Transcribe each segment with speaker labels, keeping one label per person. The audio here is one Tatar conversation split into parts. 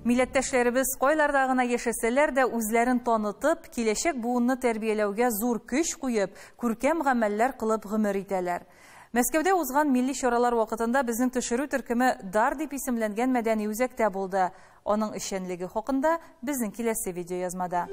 Speaker 1: Милләттәшләребез кайларда гына яшәсәләр дә үзләрен танытып, киләчәк буынны тәрбияләүгә зур көч куеп, күркәм гамәлләр кылып гомер итәләр. Мәскәүдә узган милли чаралар вакытында безнең төшерү төркеме Дар дип исемләнгән мәдәни үзәктә булды. Аның эшчәнлеге хакында безнең киләсе видеоязмада.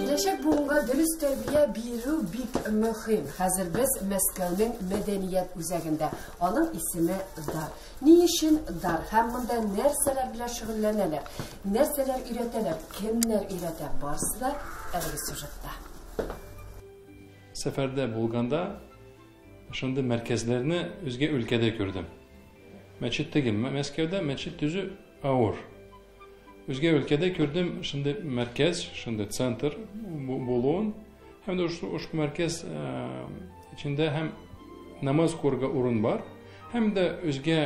Speaker 2: Киләчәк буынга дөрес тәрбия бирү бик мөһим. Хәзер без Мәскәүнең мәдәният үзәгендә. Аның исеме Дар. Ни өчен Дар? Һәм монда нәрсәләр белән шөгыльләнәләр? Нәрсәләр өйрәтәләр? Кемнәр өйрәтә? Барысы да әлеге сюжетта.
Speaker 3: Сәфәрдә булганда шундый мәркәзләрне үзгә өлкәдә күрдем. Мәчет түгел, Мәскәүдә мәчет төзү авыр. Үзгә өлкәдә күрдем шундый мәркәз, шундый центр булуын. Һәм дә ошбу мәркәз эчендә һәм намаз укырга урын бар, һәм дә үзгә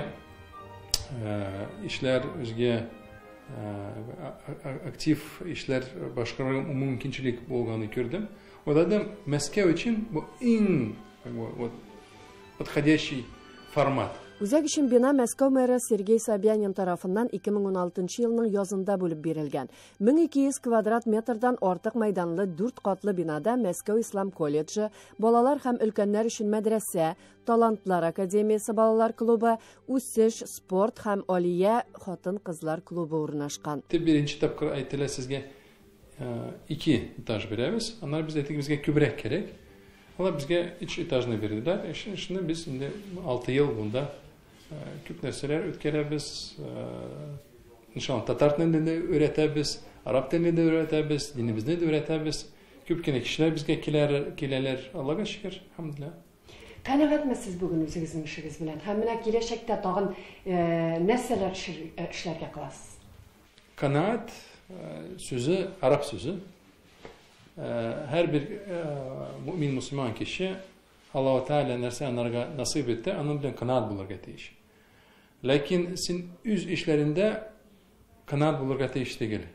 Speaker 3: эшләр, үзгә актив эшләр башкарырга мөмкинчелек булганын күрдем. Уйладым, Мәскәү өчен бу иң вот, подходящий формат.
Speaker 2: Үзәк өчен бина Мәскәү мэры Сергей Собянин тарафыннан 2016 елның язында бүлеп бирелгән. 1200 квадрат метрдан артык мәйданлы 4 катлы бинада Мәскәү Ислам колледжы, балалар һәм өлкәннәр өчен мәдрәсә, Талантлар академиясе балалар клубы, үсеш, спорт һәм Алия хатын-кызлар клубы урнашкан.
Speaker 3: Беренче тапкыр әйтелә сезгә 2 этаж бирәбез. Аннары без әйтик, безгә күбрәк кирәк. Алар безгә 3 этажны бирделәр. Шуны без инде 6 ел монда күп нәрсәләр үткәрәбез. Иншалла, татар телен дә өйрәтәбез, араб телен дә өйрәтәбез, динебезне дә өйрәтәбез. Күп кенә кешеләр безгә киләләр. Аллага шөкер, әлхәмдүлилләһ.
Speaker 2: Канәгатьме сез бүген үзегезнең эшегез белән? Һәм менә киләчәктә тагын нәрсәләр эшләргә кыласыз?
Speaker 3: Канаат сүзе араб сүзе. Һәр бер мөмин мусульман кеше Аллаһу Тааля нәрсә анарга насыйп итте, аның белән канаат булырга тиеш. Ләкин син үз эшләрендә канаат булырга тиеш түгел.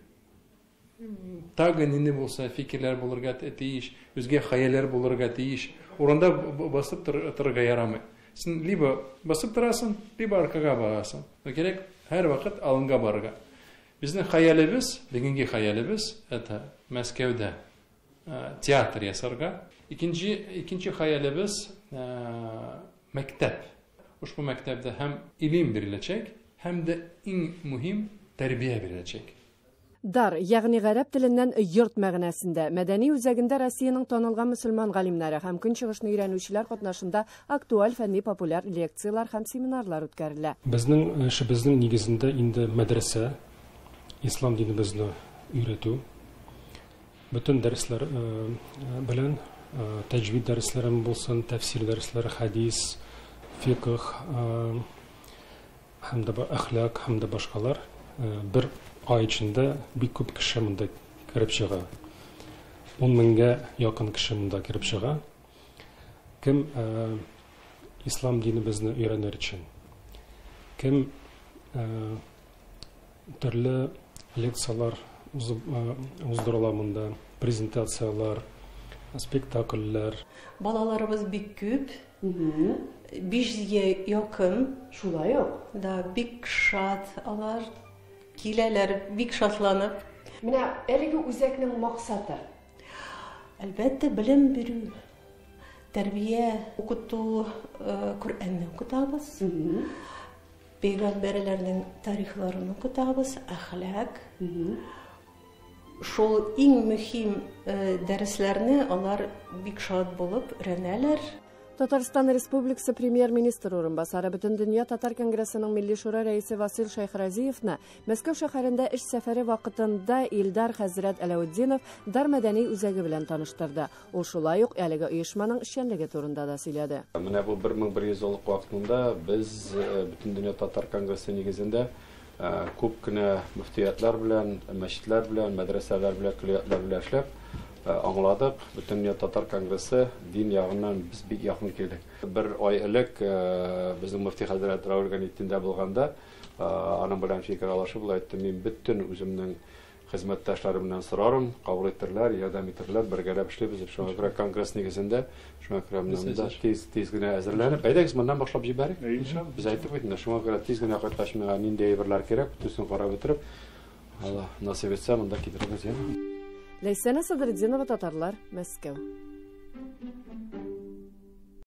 Speaker 3: Тагы нинди булса фикерләр булырга тиеш, үзгә хыяллар булырга тиеш. Урында басып торырга ярамый. Син либо басып торасың, либо аркага барасың. Но кирәк һәр вакыт алынга барырга. Безнең хыялыбыз, бүгенге хыялыбыз это Мәскәүдә театр ясарга. Икенче хыялыбыз мәктәп. Ошбу мәктәптә һәм илем биреләчәк, һәм дә иң мөһим тәрбия биреләчәк.
Speaker 2: Дар, ягъни гарәп теленнән йорт мәгънәсендә, мәдәни үзәгендә Россиянең танылган мөселман галимнәре һәм көнчыгышны өйрәнүчеләр катнашында актуаль фәнни популяр лекцияләр һәм семинарлар үткәрелә.
Speaker 4: Безнең эшебезнең нигезендә инде мәдрәсә, ислам динебезне өйрәтү, бөтен дәресләр белән тәҗвид дәресләре булсын, тәфсир дәресләре, хадис, фикх, һәм дә әхлак, һәм дә башкалар. Бер ай эчендә бик күп кеше монда кереп чыга. 10 меңгә якын кеше монда кереп чыга. Кем ислам динебезне өйрәнер өчен, кем төрле лекцияләр уздырыла монда, презентацияләр, спектакльләр.
Speaker 5: Балаларыбыз бик күп. 500гә якын.
Speaker 2: Шулай ук?
Speaker 5: Да, бик шат алар. Киләләр, бик шатланып.
Speaker 2: Менә әлеге үзәкнең максаты?
Speaker 5: Әлбәттә, белем бирү, тәрбия, укыту, Коръәнне укытабыз. Пәйгамбәрләрнең тарихларын укытабыз, әхлак. Шул иң мөһим дәресләрне алар бик шат булып өйрәнәләр.
Speaker 2: Татарстан Республикасы премьер-министр урынбасары Бөтендөнья Татар конгрессының Милли шура рәисе Васил Шәйхразиевны Мәскәү шәһәрендә эш сәфәре вакытында Илдар хәзрәт Әләүтдинов Дар мәдәни үзәге белән таныштырды. Ул шулай ук әлеге оешманың эшчәнлеге турында да сөйләде.
Speaker 6: Менә бу 1100 еллык вакытында без Бөтендөнья Татар конгрессы нигезендә күп кенә мөфтиятләр белән, мәчетләр белән, мәдрәсәләр белән, көллиятләр белән эшләп аңладык. Бөтендөнья Татар конгрессы дин ягыннан без бик якын килдек. Бер ай элек безнең мөфти хәзрәт Равил Ганетдиндә булганда, аның белән фикер алышып, ул әйтте, мин бөтен үземнең Хезмәттәшләремнән сорарым, кабул итерләр, ярдәм итерләр, бергәләп эшлибез. Шуңа күрә конгресс нигезендә, шуңа күрә менә монда тиз тиз генә әзерләнеп, әйдәгез, моннан башлап җибәрик. Без әйттек бит инде, шуңа күрә тиз генә кайткач миңа нинди әйберләр кирәк, бөтенесен карап бетереп, Алла насыйп итсә, монда китерербез, яме.
Speaker 2: Ләйсәнә Садретдинова, Татарлар, Мәскәү.